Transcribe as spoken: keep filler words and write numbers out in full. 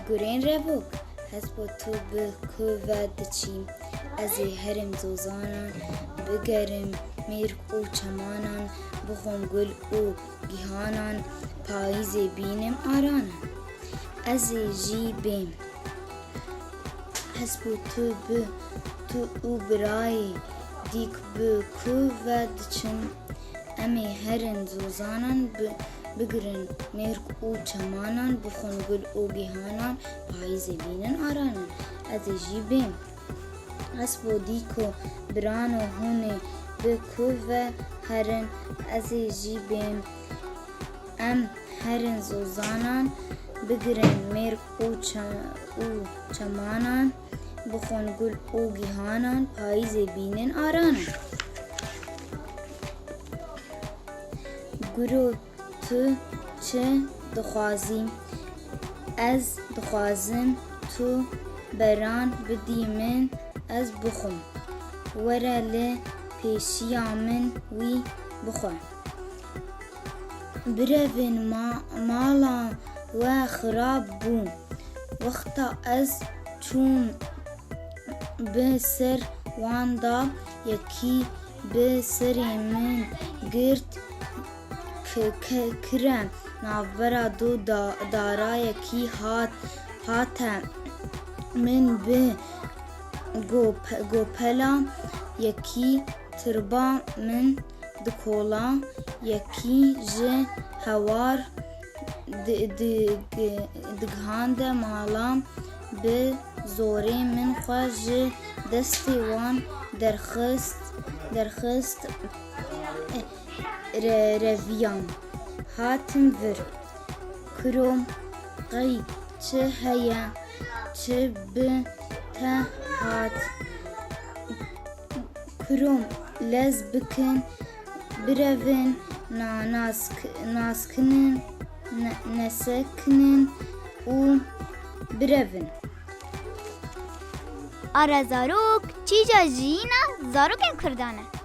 Gurên revok, hespo tu bi ku ve diçî? Ez ê herim zozanan, bigerim mêrk û çemanan, bixwim gul û gihanan, payîzê bînim aranan. Ez ê jî bêm. Hespo tu bi tu û birayê dîk bi ku ve diçin? Em ê herin zozanan, bi-, bigirin mêrk û çemanan, bixwin gul û gihanan, payîzê bînin aranan. Ez ê jî bêm. Hespo dîko birano hûn ê bi ku ve herin? Ez ê jî bêm. Em herin zozanan, bigirin mêrk û çe-, û çemanan, bixwin gul û gihanan, payîzê bînin aranan. Guro, tu çi dixwazî? Ez dixwazim tu beran bidî min, ez bixwim. Were li pêşiya min wî bixwe. Birevin, ma-, mala we xirab bû. Wexta ez çûm bi ser wan da, yekî bi serê min girt, k-, k-, kire navbera du da-, dara, yekî hat, hate min bi gop-, gopela, yekî tirba min dikola, yekî ji hewar di-, di-, digihande mala, bi zorê min xwe ji destê wan derxist, derxist, re-, reviyan. Hatim vir. Kuro, qey çi heye, çi bi te hat? Kuro, lez bikin, birevin, na-, nask-, naskinin, ne-, nesekinin û birevin. Ara zarok, çîja jiyîna zarokên Kurdan e.